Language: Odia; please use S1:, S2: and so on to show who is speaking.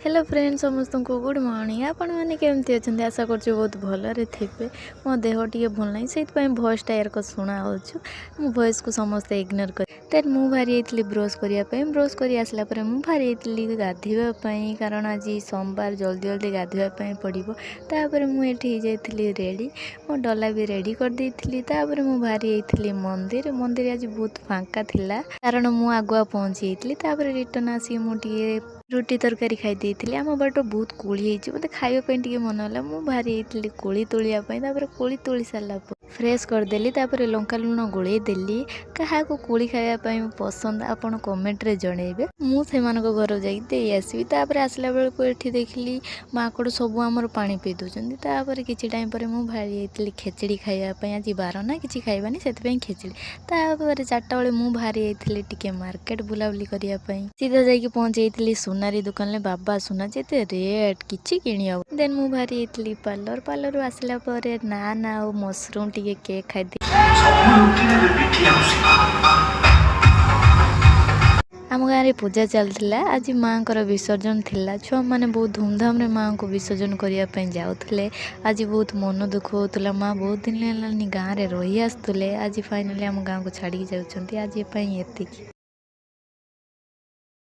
S1: ହ୍ୟାଲୋ ଫ୍ରେଣ୍ଡ, ସମସ୍ତଙ୍କୁ ଗୁଡ଼୍ ମର୍ଣ୍ଣିଂ। ଆପଣମାନେ କେମିତି ଅଛନ୍ତି? ଆଶା କରୁଛି ବହୁତ ଭଲରେ ଥିବେ। ମୋ ଦେହ ଟିକେ ଭଲ ନାହିଁ, ସେଇଥିପାଇଁ ଭଏସ୍ଟା ଏରକ ଶୁଣା ହେଉଛୁ। ମୋ ଭଏସ୍କୁ ସମସ୍ତେ ଇଗ୍ନୋର କରି। ଦେନ୍ ମୁଁ ବାହାରି ଯାଇଥିଲି ବ୍ରସ୍ କରିବା ପାଇଁ। ବ୍ରସ୍ କରି ଆସିଲା ପରେ ମୁଁ ବାହାରି ଯାଇଥିଲି ଗାଧୋଇବା ପାଇଁ, କାରଣ ଆଜି ସୋମବାର, ଜଲ୍ଦି ଜଲ୍ଦି ଗାଧୋଇବା ପାଇଁ ପଡ଼ିବ। ତାପରେ ମୁଁ ଏଠି ହେଇଯାଇଥିଲି ରେଡ଼ି, ମୋ ଡଲା ବି ରେଡ଼ି କରିଦେଇଥିଲି। ତାପରେ ମୁଁ ବାହାରି ଯାଇଥିଲି ମନ୍ଦିର। ମନ୍ଦିର ଆଜି ବହୁତ ଫାଙ୍କା ଥିଲା, କାରଣ ମୁଁ ଆଗୁଆ ପହଞ୍ଚି ଯାଇଥିଲି। ତାପରେ ରିଟର୍ନ ଆସିକି ମୁଁ ଟିକେ ରୁଟି ତରକାରୀ ଖାଇ ଦେଇଥିଲି। ଆମ ବାଟ ବହୁତ କୋଳି ହେଇଛି, ମୋତେ ଖାଇବା ପାଇଁ ଟିକେ ମନ ହେଲା। ମୁଁ ବାହାରି ଯାଇଥିଲି କୋଳି ତୋଳିବା ପାଇଁ। ତାପରେ କୋଳି ତୋଳି ସାରିଲା ପରେ ଫ୍ରେଶ୍ କରିଦେଲି, ତାପରେ ଲଙ୍କା ଲୁଣ ଗୋଳେଇ ଦେଲି। କାହାକୁ କୋଳି ଖାଇବା ପାଇଁ ପସନ୍ଦ, ଆପଣ କମେଣ୍ଟରେ ଜଣେଇବେ। ମୁଁ ସେମାନଙ୍କ ଘରକୁ ଯାଇକି ଦେଇ ଆସିବି। ତାପରେ ଆସିଲା ବେଳକୁ ଏଠି ଦେଖିଲି ମାଙ୍କଡ଼ ସବୁ ଆମର ପାଣି ପିଇ ଦେଉଛନ୍ତି। ତାପରେ କିଛି ଟାଇମ୍ ପରେ ମୁଁ ବାହାରି ଯାଇଥିଲି ଖେଚେଡ଼ି ଖାଇବା ପାଇଁ। ଆଜି ବାର ନା, କିଛି ଖାଇବାନି, ସେଥିପାଇଁ ଖେଚେଡ଼ି। ତାପରେ 4ଟା ବେଳେ ମୁଁ ବାହାରି ଯାଇଥିଲି ଟିକେ ମାର୍କେଟ ବୁଲାବୁଲି କରିବା ପାଇଁ। ସିଧା ଯାଇକି ପହଞ୍ଚି ଯାଇଥିଲି ସୁନାରୀ ଦୋକାନରେ। ବାବା, ସୁନା ଯେତେ ରେଟ୍, କିଛି କିଣି ହବ। ଦେନ୍ ମୁଁ ବାହାରି ଯାଇଥିଲି ପାର୍ଲର। ପାର୍ଲରରୁ ଆସିଲା ପରେ ନାନ୍ ଆଉ ମସରୁମ୍ ଟିକେ କେକ୍ ଖାଇଦେଇ। ଆମ ଗାଁରେ ପୂଜା ଚାଲିଥିଲା। ଆଜି ମାଆଙ୍କର ବିସର୍ଜନ ଥିଲା। ଛୁଆମାନେ ବହୁତ ଧୁମଧାମରେ ମାଆଙ୍କୁ ବିସର୍ଜନ କରିବା ପାଇଁ ଯାଉଥିଲେ। ଆଜି ବହୁତ ମନ ଦୁଃଖ ହେଉଥିଲା। ମା ବହୁତ ଦିନ ହେଲାଣି ଗାଁରେ ରହି ଆସୁଥିଲେ, ଆଜି ଫାଇନାଲି ଆମ ଗାଁକୁ ଛାଡ଼ିକି ଯାଉଛନ୍ତି। ଆଜି ପାଇଁ ଏତିକି।